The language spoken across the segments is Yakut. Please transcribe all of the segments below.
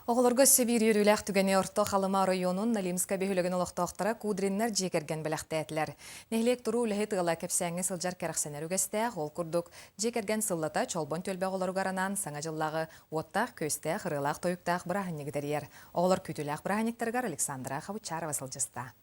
Оҕолорго өссө биир үөрүүлээх түгэни Орто Халыма оройуонун Налимскай бөһүөлэгин олохтоохторо Кудриннар дьиэ кэргэн бэлэхтээтилэр. Нэһилиэк туруу үлэһит ыала кэпсээҥҥэ сылдьар кэрэхсэнэр үгэстээх, ол курдук, дьиэ кэргэн сыллата Чолбон түөлбэ оҕолоругар анаан Саҥа дьыллааҕы уоттаах-күөстээх, ырыалаах-тойуктаах бырааһынньыгы тэрийэр. Оҕолор күүтүүлээх бырааһынньыктарыгар Александра Хабычарова сылдьыста.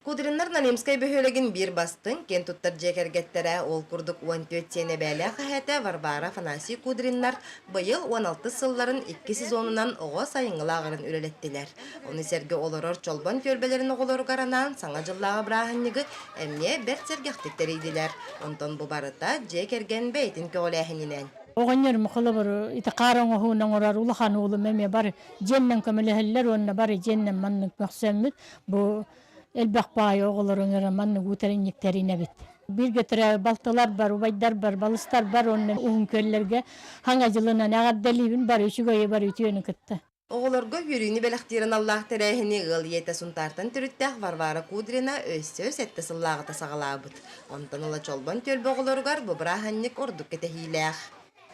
Кудриннар Налимскай бөһүөлэгин биир бастыҥ, киэн туттар дьиэ кэргэттэрэ, ол курдук 14 сиэн эбээлээх эһээтэ Варвара Афанасий Кудриннар быйыл 16 сылларын икки сезонунан оҕо сайыҥҥы лааҕырын үлэлэттилэр. Ону сэргэ олорор Чолбон түөлбэлэрин оҕолоругар анаан Саҥа дьыллааҕы бырааһынньыгы эмиэ бэрт сэргэхтик тэрийдилэр. Онтон бу барыта дьиэ кэргэн бэйэтин көҕүлээһининэн. Оҕонньорум холобур ити хаар оҥоһуун оҥорор улахан уолум эмиэ бары дьиэннэн көмөлөһөллөр уонна бары дьиэннэн маннык мөхсөммүт Бу элбэх баай оҕолорун эрэ маннык уутэринньиктэринэбит. Бииргэ төрөөбүт балтылар бар, убайдар бар, балыстар бар уонна уһун күөллэргэ хаҥа дьылынан эҕэрдэлиибин бары үчүгэйи бары үтүөнү кытта. Оҕолорго үөрүүнү бэлэхтиир аналлаах тэрээһини ыал ийэтэ Сунтаартан төрүттээх Варвара Кудрина өссө сэттэ сыллааҕыта саҕалаабыт. Онтон ыла Чолбон түөлбэ оҕолоругар бу бырааһынньык ордук кэтэһиилээх.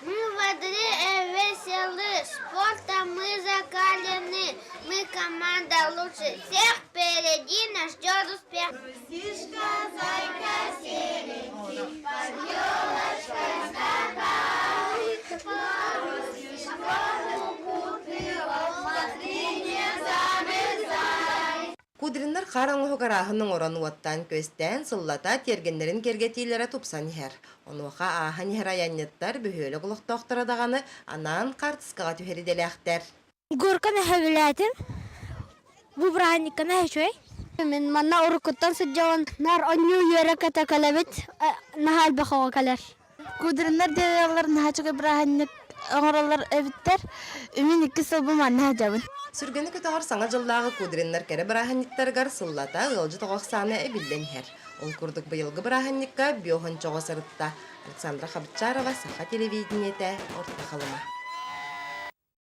Мы воды веселы, спортом мы закалены, мы команда лучше всех, впереди нас ждет успех. Русишка, зайка серенький, под елочкой скакал, Парусишка укутывал, смотри, не замерзай. Кудриннар хаар оҥоһук арааһын оҥорон уоттаан-күөстээн сыллата тиэргэннэрин киэргэтиилэрэ тупсан иһэр. Онуоха ааһан иһэр айанньыттар бөһүөлэк олохтоохторо даҕаны анаан хаартыскаҕа түһэр идэлээхтэр. Горка нэһэбилээтим. Бу бырааһынньыкка нэһэ үчүгэй. Мин манна уруккуттан сылдьабын. Нар онньуу үөрэ көтө кэлэбит. Наһаа элбэх оҕо кэлэр. Кудриннар дьайаллар наһаа үчүгэй бырааһынньык оҥороллор эбиттэр. Мин икки сылбын манна сылдьабын. Сүргэни көтөҕөр Саҥа дьыллааҕы Кудриннар кэрэ бырааһынньыктарыгар сыллата ыалдьыт оҕо ахсаана эбиллэн иһэр. Ол курдук быйылгы бырааһынньыкка биоһончоҕо сырытта. Александра Хабчарова, Саха телевидениетэ, Орто Халыма.